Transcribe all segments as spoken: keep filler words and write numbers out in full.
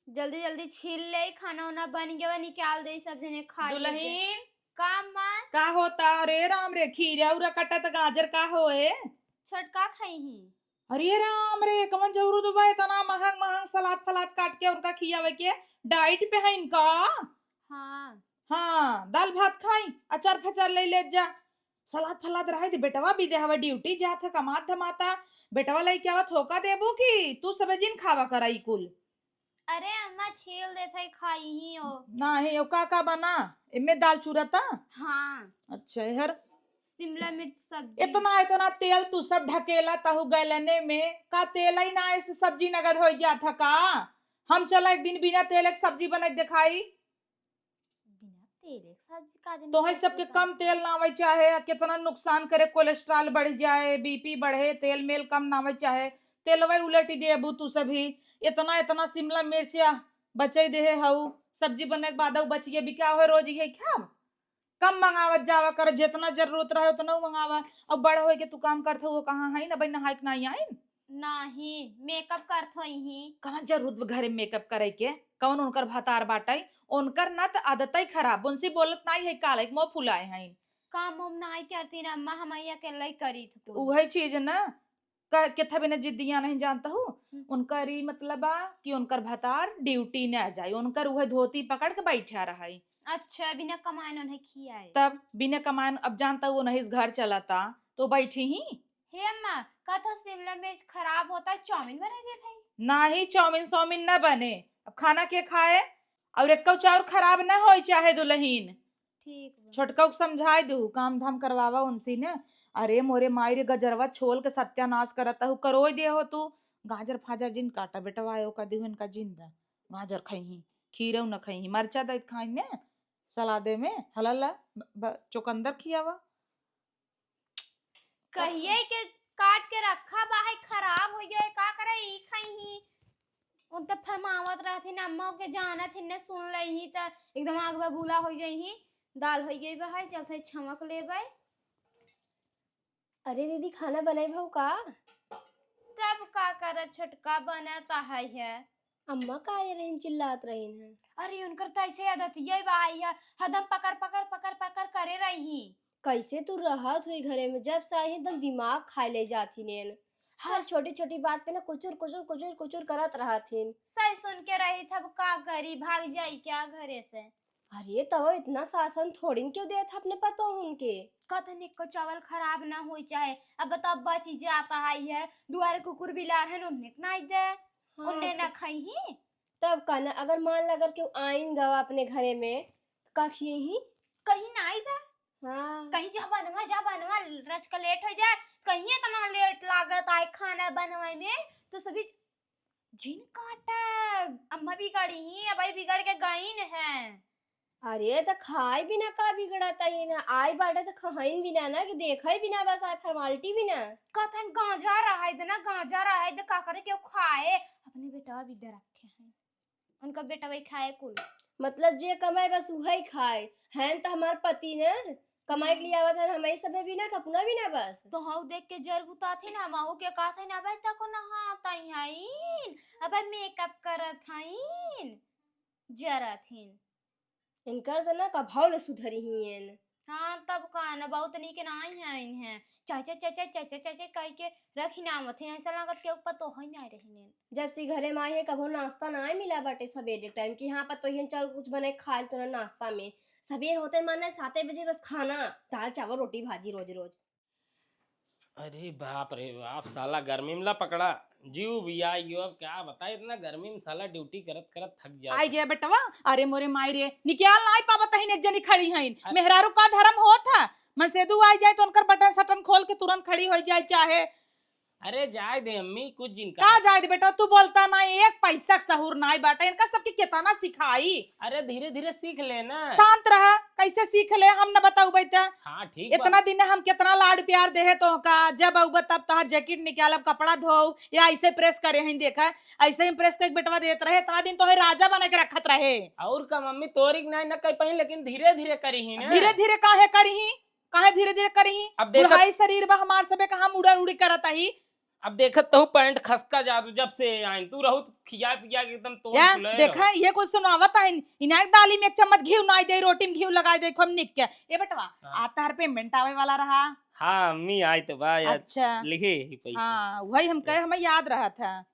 जल्दी जल्दी छील ले, खाना उना बन गवा, निकाल दे, सब जने खा ले। दुलहिन। का अम्मा? का होता? अरे राम रे, खीरा उरा कटत, गाजर का होए? छोटका खइहीं। अरे राम रे, कवन जरूरत बा इतना महंग महंग सलाद फलाद काट के उनका खियावे के? डाइट पे है इनका। हाँ। हाँ, दाल भात खाई, अचार फचार ले ले जा। सलाद फलाद रहे दे, बेटवा भी दे हवे, ड्यूटी जात है, कमात धमाता। बेटवा लइके आवा, थोका देबू की तू सबे जिन खावा करा ई कुल? अरे अम्मा, छील देत है, खाई ही हो। नाही, ओ का का बना? एमे दाल चूरा ता? हाँ। अच्छा, हर शिमला मिर्च सब्जी। इतना, इतना तेल तू सब ढकेला ताहू गैलने में, का तेल ही ना, ऐसे सब्जी नगद हो जात है का? हम चला एक दिन बिना तेल एक सब्जी बना के दिखाई। बिना तेल एक सब्जी का जनी तोहे का सबके तेल कम का? तेल ना आवे चाहे, कितना नुकसान करे, कोलेस्ट्रॉल बढ़ जाए, बीपी बढ़े, तेल मेल कम ना आवे चाहे, तेलवे उलटी देबू तू सभी। इतना, इतना शिमला मिर्च या बचाई देहे हऊ, सब्जी बने के बाद बचिए बिका होए, रोज ये खाब? कम मंगावत जावा कर, जितना जरूरत रहे उतना मंगावा। अब बड़ होए के तू काम करत हो, कहाँ है ना भाई, नहाए के नाही आइन? नाही, मेकअप करत होई ही। कहाँ जरूरत बा घरे मेकअप करे के? कौन उनकर भतार बाटई? उनकर ना त आदतई खराब, उनसे बोलत नाही है, काले के मुँह फुलाए हैं। काम हम नाही करती ना अम्मा, हम ही अकेले ही करी थी। उहे चीज ना, क-, केथा बिना जिद्दिया नहीं जानता हूँ। हम्म। उनकर ई मतलब बा कि उनकर भतार ड्यूटी ना जाए, उनकर उहे धोती पकड़ के बैठा रहे। अच्छा, बिना कमाए उन्हें खियाए। तब बिना कमाए, अब जानता हूँ नहीं घर चलता, तो बैठी ही। हे अम्मा, का तो शिमला मिर्च खराब होता है, चाउमीन बना देत है। नाही, चाउमीन साउमीन ना बने, अब खाना के खाए? और एक्को चाउर खराब ना होई चाहे दुलहिन। ठीक बा। छोटका के समझाए दू, काम धाम करवावा उनसे ने। अरे मोरे माई रे, गजरवा छोल के सत्यानाश करत हूँ, करोई दे हो तू। गाजर फाजर जिन काटा बेटवा, आयो का देहु इनका जिन दा। गाजर खइही, खीरऊ न खइही, मरचा दैत खाई ने सलादे में। हला ला, ब-, ब-, चुकंदर खियावा। कहिए के काट के रखा बा है, खराब हो गया है, का करे ई खाई ही। उन त फरमावत रहथिन, अम्मा के जानत ही, ने सुन लई ही त एकदम आग बबूला हो गई ही। दाल हो गई बा है, चलते छमक लेबै। अरे दीदी, खाना बनाई भाऊ का? तब का करत छोटका, बनत है है। अम्मा काहे रहिन चिल्लात रहिन है? अरे उनकर त ऐसे आदत ये बा है, हरदम पकड़ पकड़ पकड़ पकड़ करे रही। कैसे तू रहत हुई घरे में, जब से आई एकदम दिमाग खाए ले जात ही नेन। हर स- छोटी छोटी बात पे ना कुचुर कुचुर कुचुर कुचुर करत रहत हिन। सही सुन के रही थब का करी, भाग जाई क्या घरे से? अरे तब इतना शासन थोड़ी न क्यों देत अपने पतोहुन के। कतनिक को चावल खराब ना होई चाहे, अब बताओ बची जाता है ये, दुआरे कुकुर बिलार है उन्हें के नाई दे, हाँ, उन्हें ना तो खाई ही। तब का ना, अगर मान ला अगर क्यों आइन गवा अपने घरे में, तो का खिए ही? कहीं नाई बा। हाँ। कहीं जा बनवा, जा बनवा, रच का लेट हो जाए, कहीं इतना लेट लागत आए खाना बनवाए में, तो सभी जिन काटा, अम्मा बिगड़ी ही, अब भाई बिगड़ के गईन है। अरे, त खाए बिना का बिगड़त ही ना? आई बाटे त खाइन बिना ना, कि देखई बिना, बस आए फॉर्मालिटी बिना। कथन गांजा रहा है ना, गांजा रहा है, का करे क्यों खाए? अपने बेटा भी दे रखे हैं, उनका बेटा वही खाए कुल। मतलब जे कमाए बस उहे खाए। हैं त हमार पति ने कमाए के लिए आवत है, हमारे सबे बिना, अपना बिना बस। तो हऊ देख के जर बुताथिन, हम आहू के कहथिन, "अबे तको नहात हईन, अबे मेकअप करत हईन, जरत हिन।" इनकर त ना कभाव न सुधरी हियन। हाँ, तब का न, बहुत नीक नाई है इन्हें। चाचा, चाचा, चाचा, चाचा कह के रखी ना मत है, ऐसा लागत के ऊपर तो है ना रही ने। जब से घरे में आई है, कभो नाश्ता ना मिला बाटे सबेरे टाइम कि हाँ, पर तो इहन चल कुछ बने खा ले तो ना नाश्ता में। सबेर होते मन है साते बजे बस खाना, दाल चावल रोटी भाजी रोज रोज। अरे बाप रे बाप, साला गर्मी में ला पकड़ा, जीव भी आई गयो। अब क्या बताए, इतना गर्मी में साला ड्यूटी करत करत थक जाता। आई गया बेटवा। अरे मोरे माई रे, निकाल ना आई पावत हईन, एक जनी खड़ी हईन। अरे मेहरारू का धर्म होत है, मनसेदू आई जाए तो उनकर बटन सटन खोल के तुरंत खड़ी हो जाए चाहे। अरे जाए दे अम्मी, कुछ जिन का कहा। जाए दे बेटा, तू बोलता ना, एक पैसा के सहूर नाई बाटा, इनका सबके कितना सिखाई। अरे धीरे धीरे सीख लेना। शांत रहा, कैसे सीख ले हम न बताऊ बेटा। हाँ ठीक बा। इतना दिन हम कितना लाड प्यार देहे तोहका, जब अउबा तब तोहर जैकेट निकालब, कपड़ा धोऊ या ऐसे प्रेस करे हैं, देखा ऐसे ही प्रेस करके बेटवा देत रहे, इतना दिन तोहे राजा बना के रखत रहे। और का मम्मी, तोरी के नाई न कह पाई, लेकिन धीरे धीरे करी ही ना। धीरे धीरे काहे करी ही? काहे धीरे धीरे करी ही? अब देखत बुढ़ाई शरीर बा हमार, सबे कहाँ उड़ा उड़ी करत ही। अब देखत तहु पैंट खसका जात, जब से आइन तू रहू त खिया पिया के एकदम तोड़ या, फुलाए देखा, रहू। ये कुल सुनावत है, इनाक दाली में एक चम्मच घी नाई दे, रोटी में घी लगाई दे, खूब निक के। ए बेटवा, हाँ। आ तहर पेमेंट आवे वाला रहा। हाँ, अम्मी, आई तो बा, यार। अच्छा। लिहे ही पैसा। हाँ, वही हम कहे, हमें याद रहा था।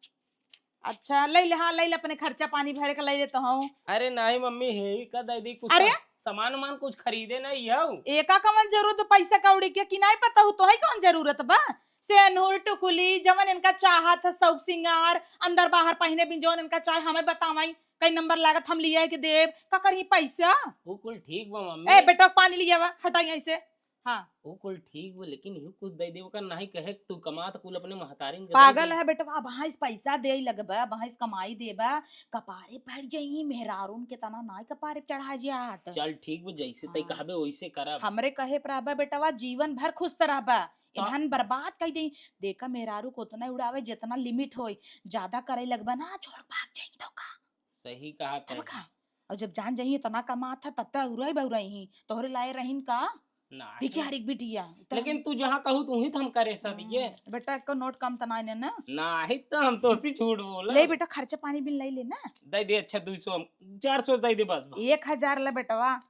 अच्छा, ले ले, हाँ, ले ले, अपने खर्चा पानी भरे के ले लेत हूँ। अरे नहीं मम्मी, हे ही का दे दी कुछ अरे? सा-, सामान उमान कुछ खरीदे नहीं हऊ। एका कवन जरूरत पैसा कौड़ी के, कि नहीं पता हो, तोहे कौन जरूरत बा? सेनुर, टुकुली, जवन इनका चाहत है, शौक सिंगार, अंदर बाहर पहिने बिन जवन इनका चाहे, हमें बतावाई, कई नंबर लागत, हम लिया के देब, का करही पैसा? वो कुल ठीक बा मम्मी। ए, बेटा, पानी लिया बा, हटाई ऐसे। हाँ। वो कुल ठीक बा, लेकिन यू कुछ दे दे, ओकर नाही कहे, तू कमा त कुल अपने महतारिन के दे पागल दे। है बेटवा, अब हाँ इस पैसा दे लगबा, अब हाँ इस कमाई देबा, कपारे पड़ जाई, मेहरारून के तना नाई कपारे चढ़ा जात। चल ठीक बा, जैसे तई हाँ। कहबे वैसे करब। हमरे कहे पर रहबा बेटवा, जीवन भर खुश त रहबा, तो इन्हन बर्बाद कई दे। देखा मेहरारू को उतना उड़ावे जितना लिमिट होई, ज्यादा करे लगबा ना, छोड़ भाग जाई तो का। सही कहा तब तै। का? और जब जान जाई इतना कमात है, तब तक उड़ाई बहुराई ही, तोहरे लाए रहीन का? नाही। भिखारी के बिटिया। त लेकिन हम तू जहाँ कहू तू ही तो हम करे सदिए। हम्म, बेटा, एको नोट कम त ना ने ना। नाही तो हम तो उसी झूठ बोला। ले बेटा, खर्चा पानी बिल ले ले ना। दे दे, अच्छा, दो सौ, चार सौ दे दे बस, बस। एक हजार ले बेटवा,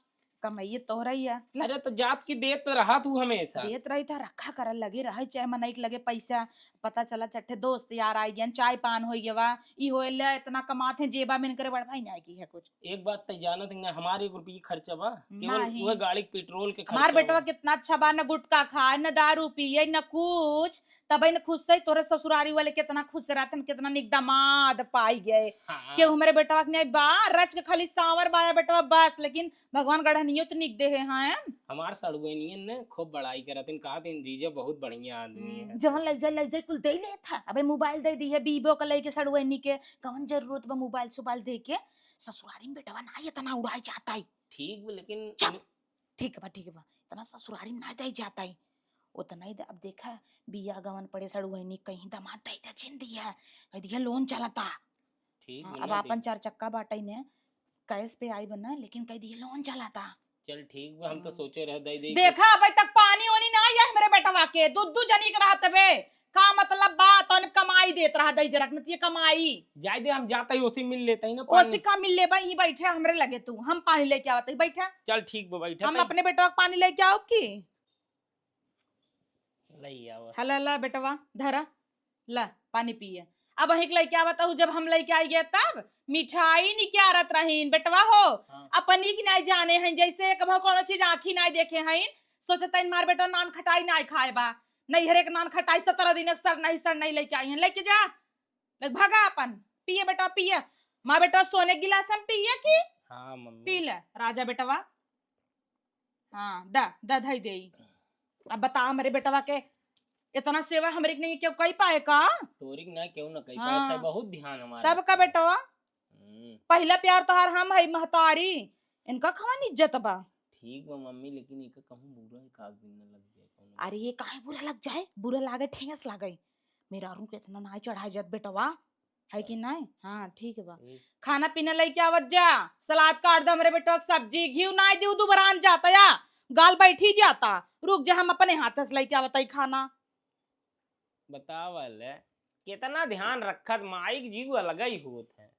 कमाइए तोहरा ही है। ले। अरे तो जात की देत रहा तू हमेशा। देत रही था, रखा करल लगे रहे, चाहे मनई के लगे पैसा, पता चला चट्ठे दोस्त यार आ गया, चाय पान हो गया, ई होए ले इतना कमात है, जेबा में इनकरे बड़ भाई ना की है कुछ। एक बात तै जानत है ना, हमारे एक रुपये खर्चा बा, केवल नाही। वह गाड़ी के पेट्रोल के हमार खर्चा बेटवा बा। कितना अच्छा बा, न गुटखा खाए, न दारू पिए, न कुछ। तबे न खुश है, तोरे ससुरारी वाले कितना खुश रहतन, कितना निक दामाद पाई गए। हाँ। केहू हमरे बेटवा के नहीं बा, रच के खाली सांवर बाया बेटवा बस, लेकिन भगवान गढ़नियो तो निक देहे हैं। हमार सड़ुआइनियन ने खूब बड़ाई करत हैं, कहत हैं, "जीजा बहुत बढ़िया आदमी हम्म, है।" जवन लइ जाए, लइ जाए, कुल दे लेत है। अबे मोबाइल दे दी है, बीबो का लइके सड़ुआइनी के, कवन जरूरत बा मोबाइल सोबाइल दे के? ससुरारी में बेटवा ना इतना उड़ाई जाता है। ठीक बा, लेकिन चुप। ठीक बा, ठीक बा, इतना ससुरारी में ना दे जाता है। उतना ही दे, अब देखा, बिया गवन पड़े सड़ुआइनी, कहीं दामाद दे दे, जिन दिया, कह दिया लोन चलता। ठीक हाँ, बा अब ना आपन दी। चार चक्का बाटे ने, कैश पे आई बना, लेकिन कह दिए लोन चलाता। चल ठीक बा, हम तो हाँ। सोचे रहे दे दे। देखा, अबे तक पानी ओनी ना आया हमरे बेटवा के, दू दू जनी के रहत बे। का मतलब बा, तौन कमाई देत रहा दई जरक न, ये कमाई। जाए दे, हम जाता ही ओसी मिल लेता ही ना पानी। ओसी का मिल लेबा, यहीं बैठे हमरे लगे तू, हम पानी लेके आवत ही, बैठा। चल ठीक बा, बैठा हम तई। अपने बेटवा के पानी लेके आओ की? लई आवा। हला ला बेटवा, धरा, ला पानी पिए। अब अहिक लइके आवत हूँ, जब हम लइके आई गए तब मिठाई निक्यारत रहीन बेटवा हो। हाँ। अपनी की नाई जाने हैं, जैसे कभो कोनो चीज आँखी नाई देखे हैं, सोचत हैं मार बेटा नान खटाई नाई खाए बा, नैहरे के नान खटाई सत्रह दिन एक सर नहीं सर नहीं लइके आई हैं, लइके जा, लइके भागा अपन, पिए बेटा पिए। माँ बेटा सोने के गिलास हम पिए की? हाँ मम्मी। पी ले राजा बेटवा। हाँ, दा, दा धई देई। अब बता, हमरे बेटवा के इतना सेवा हमरे के नहीं केहू कई पाए का? तोरी के ना केहू ना कई हाँ। पाए, तै बहुत ध्यान हमार तब का रखे। बेटवा? हम्म। पहिला प्यार तोहार हम हई महतारी, इनका कवन इज्जत बा? ठीक बा मम्मी, लेकिन इका कहूँ बुरा एक आध दिन न लग जाए कौनो। अरे, ये काहे बुरा लग जाए? बुरा लागे, ठेस लागे। मेहरारू के इतना नाई चढ़ाए जात बेटवा। है कि चल। नाई? हाँ, ठीक बा। ठीक। खाना पीना लइके आवत जा, सलाद काट दे हमरे बेटवा के, सब्जी, घी नाई दिउ, दुबरान जाता या, गाल बैठी जाता। रुक जा, हम अपने हाथ से लइके आवत ही खाना। बतावा ले, कितना ध्यान रखत, माई के जीव अलग ही होत है।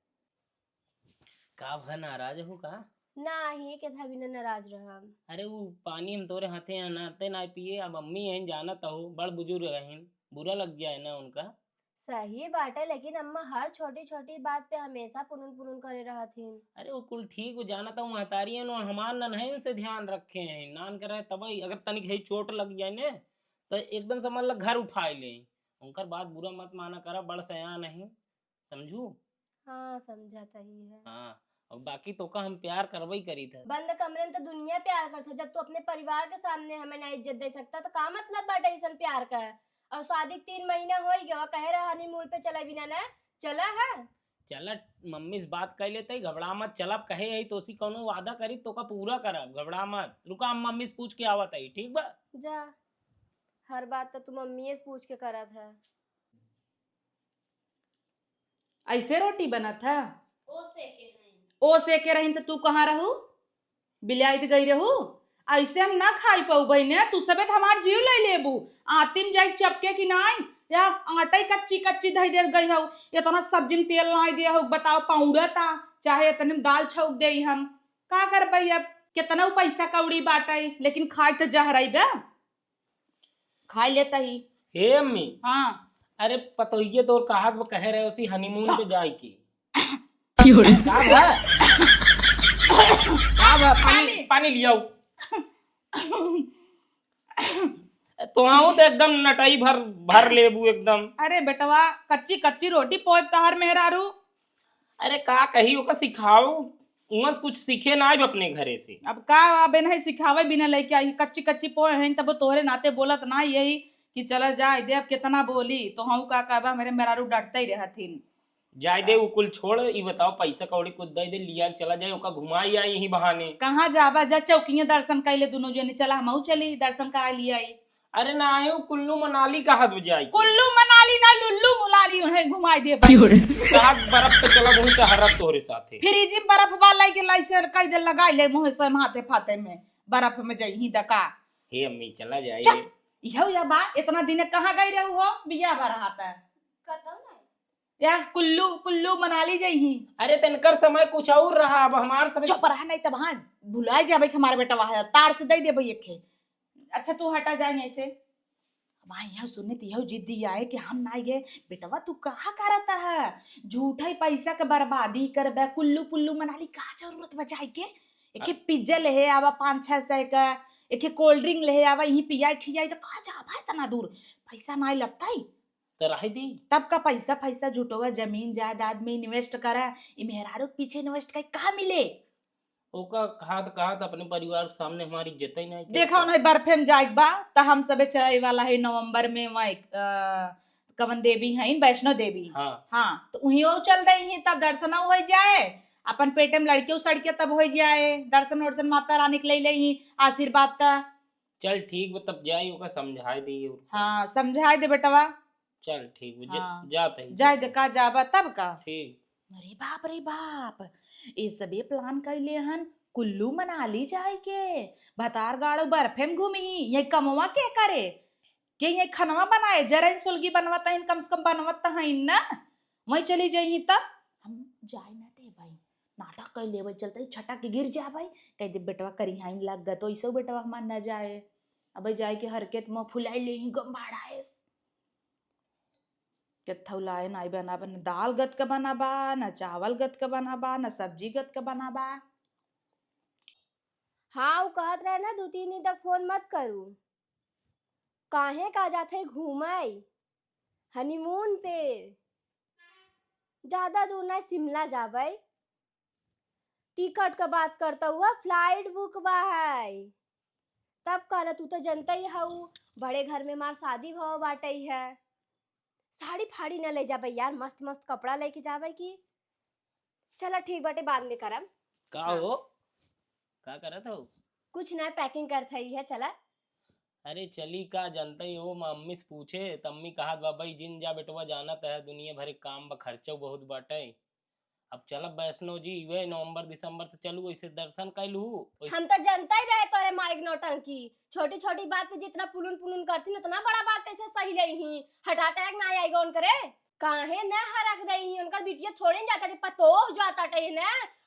का भा, नाराज हो का? नाही, केथा भी ना नाराज रहम। अरे, उ पानी हम तोरे हाथे अनाते ना पिए, अब अम्मी हैं, जानत हो, बड़ बुजुर्ग हैं, बुरा लग जाए ना उनका। सही बाटे, लेकिन अम्मा हर छोटी-छोटी बात पे हमेशा पुनुन-पुनुन करे रहत हिन। अरे, वो कुल ठीक, वो जानत हूँ, महतारी है, उन्होंने हमार नन्हैन से ध्यान रखे हैं, नान करे तबई, अगर तनिक है चोट लग जाए ने, तो एकदम समझ ल घर उठाए ले। उनकर बात बुरा मत माना करा, बड़ सयान है, समझू? हाँ, समझत ही है। हाँ, और बाकी तोका हम प्यार करबई करी थे। बंद कमरे में तो दुनिया प्यार करत है, जब तू अपने परिवार के सामने हमें ना इज्जत दे सकता, तो का मतलब बाटे ऐसन प्यार का? और शादी के तीन महीना हो ही गवा, कहे रहा हनीमून पे चला बिना ना, चला है? चला, मम्मी से बात कर लेते ही, घबरा मत, चलब कहे यही तो उसी कौनो वादा करी तो का पूरा करब, घबरा मत। रुका, हम मम्मी से पूछ के आवत है, ठीक बा? जा, हर बात तो तू मम्मी से पूछ के करत है। ऐसे रोटी बनत है? ओ सेके रहीन। ओ सेके रहीन त तू कहाँ रहू? बिलाइत गई रहू? ऐसे हम ना खाई पउबई ने, तू सबे त हमार जीव ले लेबू। आतिम जाई चपके कि नाई, या आटा ही कच्ची कच्ची धई दे गई हऊ, इतना सब्जी में तेल नाई दिया हऊ, बताओ, पाउडर ता, चाहे इतने में दाल छौंक देई हम, का करबई अब? कितना पैसा कौड़ी बाटई, लेकिन खाई त जहरई बे, खाई लेता ही। हे अम्मी। हाँ। अरे पतोहिए तोर कहत बा, कहे रहे उसी हनीमून पे जाए की। का बा? का बा? पानी, पानी। पानी लियाऊ। तोहाऊ तो एकदम नटई भर, भर लेबू एकदम। अरे बेटवा, कच्ची कच्ची रोटी पोएब तहार मेहरारू। अरे का कही, ओका सिखाओ, उहाँ से कुछ सीखे ना आइब अपने घरे से। अब का, अब इन्हें सिखावे बिना लइके आई, कच्ची कच्ची पोए हैं, तब तोहरे नाते बोलत ना यही कि चला जाए दे, अब कितना बोली, तोहऊ का कहबा, मेरे मेहरारू डटते ही रहथिन। जाए दे, उ कुल छोड़, ई बताओ, पैसा कौड़ी कुछ दे दे, लिया के चला जाए, ओका घुमाई आई यही बहाने। कहाँ जाबा? जा चौकिया दर्शन कर ले दोनों जने, चला हमहू चली, दर्शन करा लिया आई। अरे ना आए, उ कुल्लू मनाली कहत बा जाए। कुल्लू मनाली ना, लुल्लू मुलाली उन्हें घुमाई दे भाई। क्यों रे? कहा बर्फ पे चला, वहीं टहरब तोहरे साथे। फ्रिज में बर्फ बा, लाई के लाई से कई दे, लगाई ले मुँह से माथे फाते में, बर्फ में जइही दका। हे अम्मी, चला जाए। चुप! इहो या बा, इतना दिन कहाँ गई रहू हो, बिया बा रहा था। कतौ नहीं। या कुल्लू, कुल्लू मनाली जइही। अरे, तनकर समय कुछ और रहा, अब हमार समय। चुप रहा, नहीं तब हाँ, भुलाए जाबे कि हमारे बेटा वहाँ तार से दे देबे एक ठे। अच्छा, तू हटा जाए ऐसे। अब हाँ, यह सुने तो यह जिद्दी आए कि हम ना गए। बेटवा, तू कहा करता है? झूठा ही पैसा के बर्बादी करबे, कुल्लू पुल्लू मनाली का जरूरत बचाए के? एक आ- पिज्जा ले आवा पाँच छह सौ का, एक कोल्ड ड्रिंक ले आवा, यहीं पियाई खियाई, तो का जाबा इतना दूर? पैसा ना लगता ही। तो रहे दी। तब का पैसा, पैसा जुटोवा, जमीन जायदाद में इन्वेस्ट करा, ई मेहरारू के पीछे इन्वेस्ट कई का मिले? ओका कहत, कहत अपने परिवार के सामने हमारी इज्जत ही नहीं देखा करता। उन्हें बर्फे में जाए के बा, त हम सबे चले वाला है नवंबर में वहाँ एक, अ, कवन देवी हैं, वैष्णो देवी। हाँ। हाँ, तो उहीं वो चल रही हैं, तब दर्शन हो जाए, अपन पेटे में लड़के उसड़ के तब हो जाए, दर्शन वर्शन माता रानी के ले ले ही आशीर्वाद का। चल ठीक बा, तब जाई ओका समझाए दी और का। हाँ, समझाए दे बेटवा। चल ठीक बा, ज-, हाँ। जात ही। जाए दे, का जाबा तब का। ठीक। अरे बाप रे बाप, ये सबे प्लान कैले हन कुल्लू मनाली जाए के। भतार गाड़ो बर्फे में घूमी, ये कमवा के करे? के ये खनवा बनाए, जरइन सुलगी बनवत हइन, कम से कम बनवत त हइन ना। वहीं चली जइही तब। हम जाए ना दे भाई, नाटक कर लेवे चलते ही छटक के गिर जा भाई। कह दे बेटवा करिहाई में लग गए, तो ऐसो बेटवा हमार न जाए। अब जाए के हरकत में फुलाई ले ही गम भाड़ा है। केथौ लाए नाई बना बा, न दाल गत के बना बा, न चावल गत के बना बा, न सब्जी गत के बना बा। हाँ, उ कहत रहे ना, दू तीन दिन तक फोन मत करू। काहे का जात है घूमाई हनीमून पे? ज्यादा दूर नहीं, शिमला जाबै। टिकट का बात करता हुआ, फ्लाइट बुक बा है। तब का ना, तू तो जनता ही हऊ, बड़े घर में मार शादी भवा बाटई है। साड़ी फाड़ी ना ले जाबै यार, मस्त मस्त कपड़ा लेके जाबै की। चला ठीक बाटे, बाद में करम। का हाँ। हो? का करत हो? कुछ ना, पैकिंग करत हई है, चला। अरे चली का, जनता ही हो, मम्मी से पूछे, त अम्मी कहत बा, "भाई जिन जा बेटवा, जानत है दुनिया भर के काम बा, खर्चो बहुत बाटे।" अब चलब वैष्णो जी, वह नवंबर दिसंबर त चलू, वैसे दर्शन कैलू। वैसे हम त जनता ही रहे तोरे माई के नौटंकी, छोटी छोटी बात पे जितना पुलुन पुलुन करथिन, उतना बड़ा बात कैसे सही लेही? हार्ट अटैक ना आई गो उनकरे? काहे न हरक दई ही? उनकर बिटिया थोड़े न जाता रे, पतोह जाता टे न।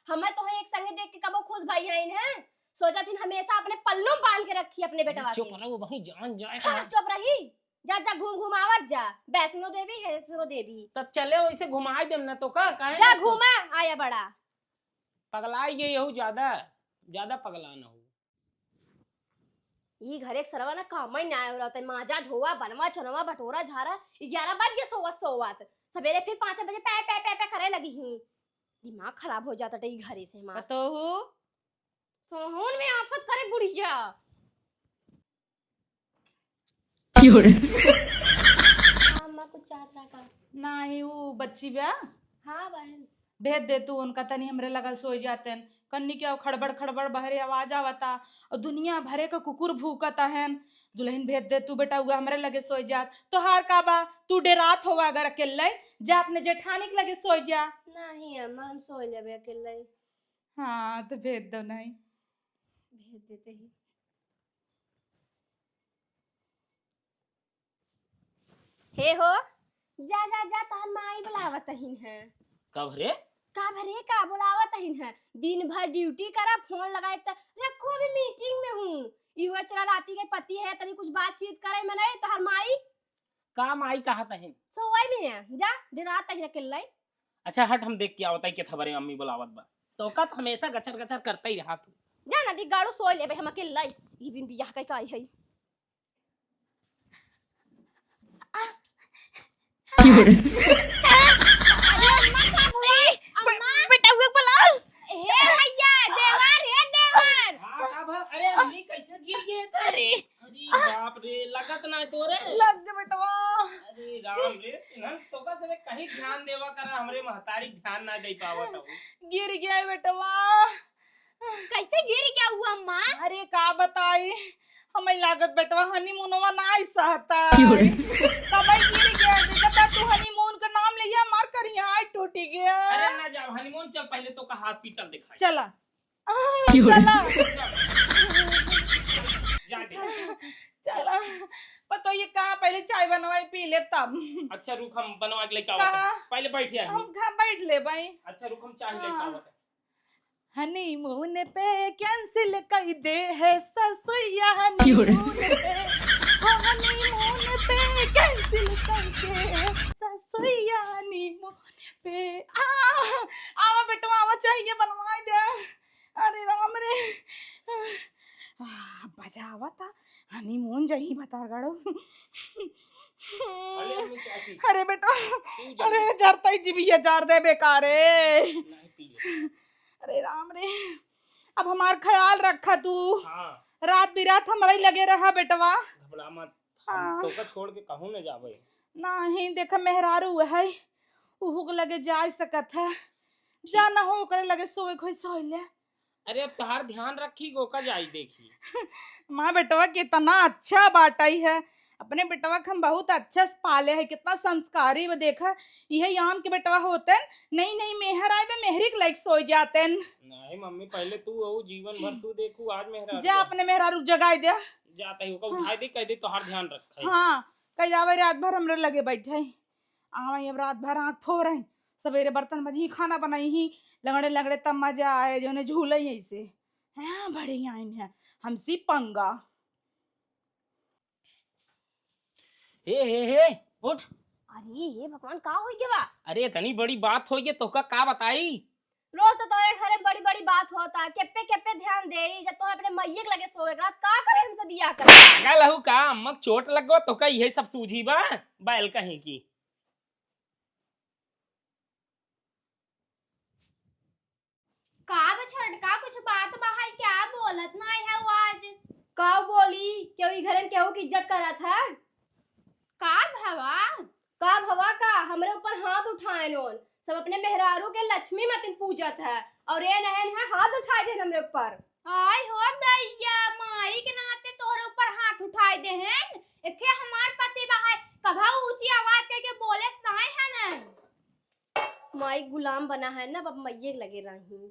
हमें तो एक संगे देख के कबो खुश भई हइन है। सोचत हिन हमेशा अपने पल्लू में बांध के रखी अपने बेटवा चुप के। रहो, वहीं जान जाए खा, ना। चुप रही। जा, जा, घूम घुमावत जा। वैष्णो देवी, वैष्णो देवी। तब चले वैसे घुमाए देम ना तो का, काहे जा ना तो? घूमा, आया बड़ा। पगलाई गई हो ज्यादा, ज्यादा पगला न हो। ई घरे के सरवा ना काम ही ना हो रहता है। माजा धोवा, बनवा, चनवा, बटोरा, झारा, ग्यारह बज गए सोवत सोवत। सवेरे फिर पाँच बजे पै, पै, पै, पै करे लगी ही। दिमाग खराब हो जाता है ई घरे से हमार। पतोहू। सोहन में आफत करे बुढ़िया। क्यों रे? हाँ, अम्मा कुछ चाहत रहा का? नाही, वो बच्ची बा। हाँ, बहन। भेज दे तू उनका, तनी हमरे लगा सोई जातेन। कन्नी क्या खड़बड़ खड़बड़ बहरे आवाज आवता और दुनिया भरे का कुकुर भूकता है। दुल्हन भेज दे तू बेटा, उगा हमरे लगे सोई जात। तोहार का बा, तू डेरात होवा अगर अकेले, जा अपने जेठानी के लगे सोई जा। नहीं अम्मा, हम सोई लेबे अकेले। हाँ, तो भेज दो नहीं। भेज देते ही। हे हो, जा, जा, जा, तोहर माई बुलावत अहिन है। कब रे? कब रे का बुलावत अहिन है? दिन भर ड्यूटी करा, फोन लगाए त रखो, अभी मीटिंग में हूँ। इहो चला राती के पति है, तनी कुछ बातचीत करे में नहीं, तोहर माई। का माई कहत अहिन? सोवई में है, जा, डेरात अहिन अकेले। अच्छा हट, हम देख के आवत है के थबरे अम्मी बुलावत बा। तोका त हमेशा गचर गचर करते ही रहा तू। जा नदी गाड़ू सोई लेबे, हम अकेले ही बिन बियाह कई आई है। क्यों रे? अरे अम्मा, का भवा? अम्मा। बेटा, हुए बुला। हे भैया, देवर, हे देवर। हाँ, का भा? अरे अम्मी, कैसे गिर गए थे? अरे। अरे बाप रे, लगत ना तोरे। लग गए बेटवा। अरे राम रे, ना तोका से कहीं ध्यान देवा करा, हमरे महतारी ध्यान ना दे पावत हो। गिर गया बेटवा। कैसे गिर गया हुआ अम्मा? अरे का बताई, हमें लागत बेटवा हनीमूनवा ना आई सहता। क्यों रे? तबे गिर गया, देखता तू हनीमून का नाम लिया, मार कर यहाँ टूटी गया। अरे ना जाओ हनीमून, चल पहले तोका हॉस्पिटल दिखाई। चला। आ, क्यों रे? चला। जा दे। चला। पर तो ये कहा पहले चाय बनवाई पी ले तब। अच्छा रुक, हम बनवा के लेके आवत कहा? हैं। पहले बैठ जा। हम कहा बैठ ले भाई। अच्छा रुक, हम चाय लेके हाँ। आवत हैं। हनीमून पे कैंसिल कर दे है ससुया क्यों रे? हनीमून पे, ओ हनीमून पे कैंसिल कर दे है ससुया हनीमून पे। आ, आवा बेटवा, आवा, चाहिए बनवाए दे। अरे राम रे। आ, बजावा था, हनीमून जही बता गड़ो। अरे अम्मी, चाय पी। अरे बेटा, तू जा अरे दे। जरता ही जीविया जार दे बेकारे। नहीं पी ले। अरे राम रे, अब हमार ख्याल रखा तू। हाँ। रात बिरात हमरा ही लगे रहा बेटवा। घबरा मत, हम हाँ। तोका छोड़ के कहूँ न जावे। नहीं, देखा मेहरारू है, उहू के लगे जा सकत है। जा ना हो, ओकरे लगे सोए खोई सोए ले। अरे अब तोहार ध्यान रखी, ओका जाई देखी। माँ बेटवा कितना अच्छा बाटई है, अपने बेटवा के हम बहुत अच्छा से पाले है, कितना संस्कारी बा। देखा, इहे यान के बेटवा होते, नई नई मेहर आए बे, मेहरी के लाइक सोई जाते। नहीं मम्मी, पहले तू हो, जीवन भर तू देखू, आज मेहरारू जा है। अपने मेहरारू जगाई दे। जाता ही ओका हाँ। उठाई दे, कह दे तोहार ध्यान रखे। हाँ, कह जावे रात भर हमरे लगे बैठे। आवे अब रात भर आँख फोरे, सवेरे बर्तन मजही, खाना बनाई ही, लंगड़े लंगड़े तब मजा आए, जौने झूले ही ऐसे। हाँ, बड़े आइन है, हमसी पंगा। हे, हे, हे, उठ। अरे, हे भगवान, का होई गवा? अरे, इतनी बड़ी बात होई गई, तोका का बताई? रोज तो तोरे घरे बड़ी बड़ी बात होता, केप्पे केप्पे ध्यान देई, जब तोहे अपने मइये के लगे सोवे के रहत, का करे हमसे बियाह करे? पागल हऊ का? अम्मा के चोट लग गवा, तोका इहे सब सूझी बा? बैल कहीं की। का बा छोटका, कुछ बात बा है क्या? बोलत नाई है वो आज। का बोली? केहू ई घरे में केहू की इज्जत करत है? का भवा? का भवा का? हमरे ऊपर हाथ उठाए लोन। सब अपने मेहरारू के लक्ष्मी मतिन पूजत है और ये नहन है हाथ उठाए देन हमरे ऊपर। आय हो दैया, माई के नाते तोहरे ऊपर हाथ उठाए दे हैं। एके हमार पति बा है, कभा ऊंची आवाज करके बोले नाई है ना। माई गुलाम बना है ना, अब मइये लगे रही।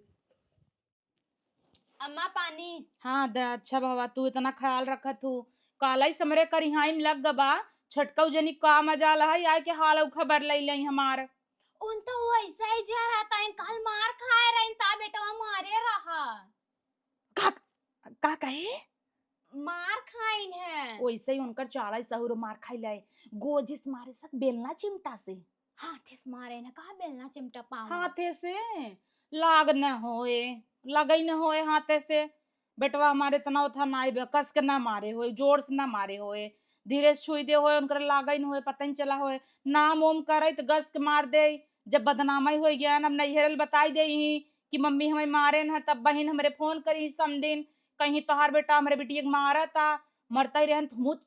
अम्मा, पानी। हाँ, द-, अच्छा भवा, तू इतना ख्याल रखत हू। कालई समरे करिहाई में लग गबा, छटकऊ जनी का मजाल है, आए के हाल खबर लई लई हमार। उन तो वो ऐसा ही जा रहा था, इन काल मार खाए रहे, इन ता बेटवा मारे रहा। का, का कहे? मार खाइन है। वैसे ही उनकर चाला ही सहूर मार खाई ले। गोजिस मारे सक बेलना चिमटा से। हाथे से मारे न का बेलना चिमटा पावा। हाथे से लाग न होए, लगई न होए हाथे से। बेटवा हमारे इतना उथा नाई बे, कस के ना मारे होए, जोर से ना मारे होए, धीरे से छुई दे होए, उनकर लागई न होए, पता ही चला होए। नाम ओम करे त गस के मार दे, जब बदनामी होई गया न, अब नैहरल बताई दे ही कि मम्मी हमें मारे न, तब बहिन हमरे फोन करी समदिन, कहीं तोहार बेटा हमरे बिटिया के मारा था, मरता ही रहन त मुत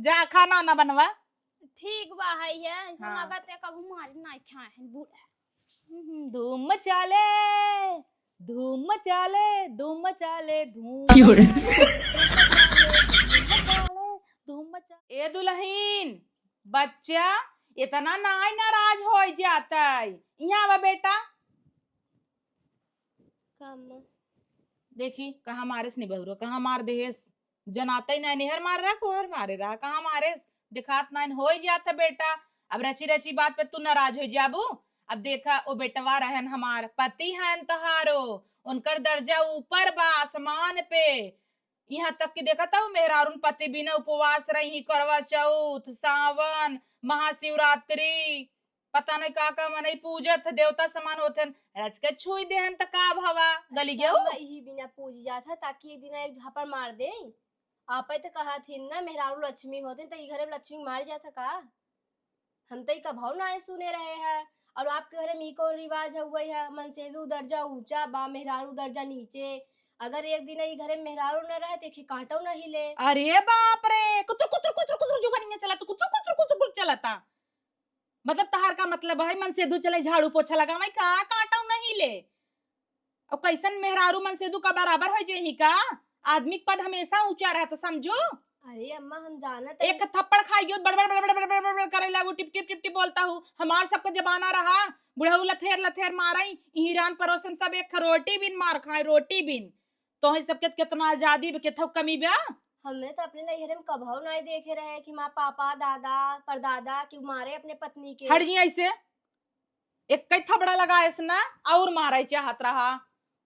जा खाना ना बनवा। ठीक बा, है, है, ऐसा हाँ। लागत है, कबू मारी नाई खाए हैं, बूढ़ा। हम्म, धूम मचा ले, धूम मचा ले, धूम मचा ले, धूम क्यों रे? मचा ले, धूम मचा ले, धूम मचा ले। ए दुल्हन, बच्चा, इतना नाई नाराज होई जाता है। यहाँ आवा बेटा। का अम्मा? देखी, कहाँ मारेस नहीं बहुरो, कहाँ मार देहेस। जनाता ही ना, निहर मार रहा, कोहर मारे रहा, कहाँ मारे? देखात नाइन, होइ जात है बेटा। अब रची रची बात पे तू नाराज होइ जाबू। अब देखा, ओ बेटवा रहन हमार, पति हन तोहारो, उनकर दर्जा ऊपर बा, आसमान पे। यहाँ तक कि देखा था, मेहरारून पति बिना उपवास रही, करवा चौथ, सावन, महाशिवरात्रि, पता नहीं का का मनई पूजत ह, देवता समान होत हन, रच के छुई देहन त का भवा, गली अच्छा, गयो? अम्मा, इही बिना पूजी जात है, ताकि एक दिन एक झापड़ मार दे। आपे त कहत हिन ना, मेहरारू लक्ष्मी होत हिन, त ई घरे में लक्ष्मी मार जात है का? हम त ई कभौ नाय सुने रहे हैं। और आपके घरे में ई कौन रिवाज है, वही है, मनसेदू दर्जा ऊंचा बा, मेहरारू दर्जा नीचे। अगर एक दिन ई घरे में मेहरारू न रहे, त एक कांटो न हिले। अरे बाप रे, कुतुर, कुतुर, कुतुर, कुतुर जुबानिया चलत, कुतुर, कुतुर, कुतुर, कुतुर चलता। मतलब तहार का मतलब है, मनसेदू चले, झाड़ू पोछा लगावे का, कांटो न हिले? और कैसन मेहरारू मनसेदू का बराबर हो जेही का? आदमी के पद हमेशा ऊंचा रहता, समझो। अरे अम्मा, हम जानत हई। एक थप्पड़ खाई गयो, बड़ बड़ बड़ बड़ बड़ बड़ बड़ करे लागू, टिप टिप टिप टिप बोलता हूँ। हमार सबका जमाना रहा, बुढ़ऊ लथेर लथेर मारई, ईरान परोसन सब एक रोटी बिन मार खाए, रोटी बिन। तोहे सबके कितना आजादी बा, केथौ कमी बा? हमने तो अपने नैहरे में कभौ नाय देखे रहे कि माँ, पापा, दादा, परदादा कि मारे अपने पत्नी के। हट जी ऐसे, एक ही थबड़ा लगाएस ना, और मारे चाहत रहा,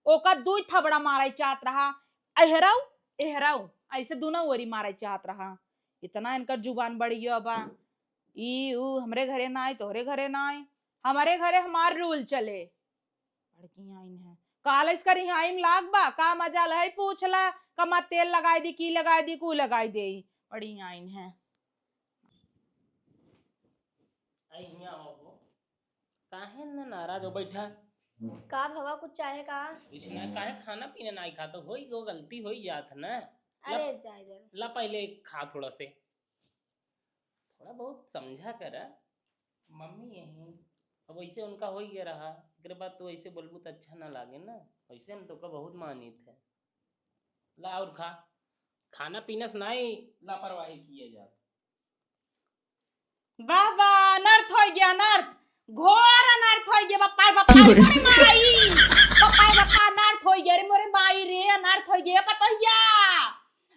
ओका दुई थबड़ा मारे चाहत रहा, एहरौ, एहरौ, ऐसे दोनों ओरी मारे चाहत रहा। इतना इनकर जुबान बढ़िया बा, ई ऊ हमरे घरे नाय, तोहरे घरे नाय, हमरे घरे हमार रूल चले। बड़की आइन है। काल इसका रिहाई में लाग बा, का मजाल है, पूछ ला, कमा तेल लगाई दी, की लगाई दी, कू लगाई दे। बड़ी आइन है। आई हियाँ आओ हो। काहे न नाराज हो, बैठा। का भवा, कुछ चाहे का? कुछ ना, काहे खाना पीना नाई खाता? होई गो, गलती होई जात है ना। ला, अरे जाए दे। ला पहले खा थोड़ा से। थोड़ा बहुत समझा करा। मम्मी यही, अब वैसे उनका हो गया रहा, एकरे बाद तो वैसे बोलबू तो अच्छा ना लागे ना। वैसे हम तोका बहुत मानित है। ला और खा, खाना पीना से नाई लापरवाही किए जात। वाह वाह, अनर्थ हो गया, अनर्थ, घोर अनर्थ हो गया। बप्पा रे बप्पा, अरे माई, बप्पा रे बप्पा, अनर्थ हो गया रे मोरे माई रे, अनर्थ हो गया पतोहिया।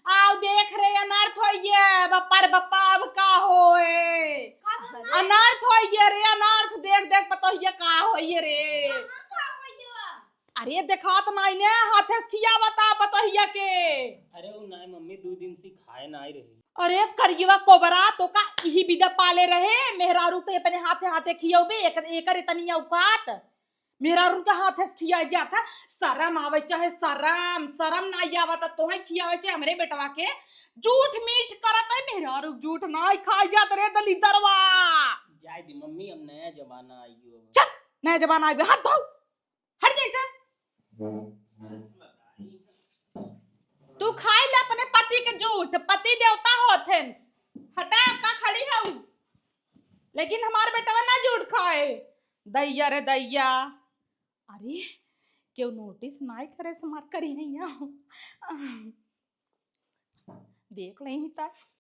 आओ देख रे, अनर्थ हो गया, बप्पा रे बप्पा, अब का होए? का भवा? अनर्थ हो गया रे, अनर्थ, देख देख पतोहिया का होए रे। कहाँ का होए देवा? अरे देखात नाई ने, हाथे से खियावता पतोहिया के। अरे उ नाई मम्मी, दो दिन से खाए नाई रही। अरे करियवा कोबरा, तोका इही बिदा पाले रहे, मेहरारू तो अपने हाथे हाथे खियौबे, एक, एकर इतनी औकात। मेहरारू के हाथे से खिया जात है, शरम आवे चाहे शरम, शरम नाई आवत, तोहे खियावे चाहे हमरे बेटवा के। झूठ मीठ करत है मेहरारू, झूठ नाई खाई जात रे दलिदरवा। जाए दी मम्मी, अब नया जमाना आई गयो। चुप, नया जमाना आई गयो, हाथ धो। हट जा इसे। तू खाई ले अपने पति के जूठ, पति देवता होथेन। हटा, का खड़ी हऊ? लेकिन हमार बेटवा ना जूठ खाए। दैया रे दैया। अरे, केहू नोटिस नाई करे से मार करी नहीं हो। देख लेही त।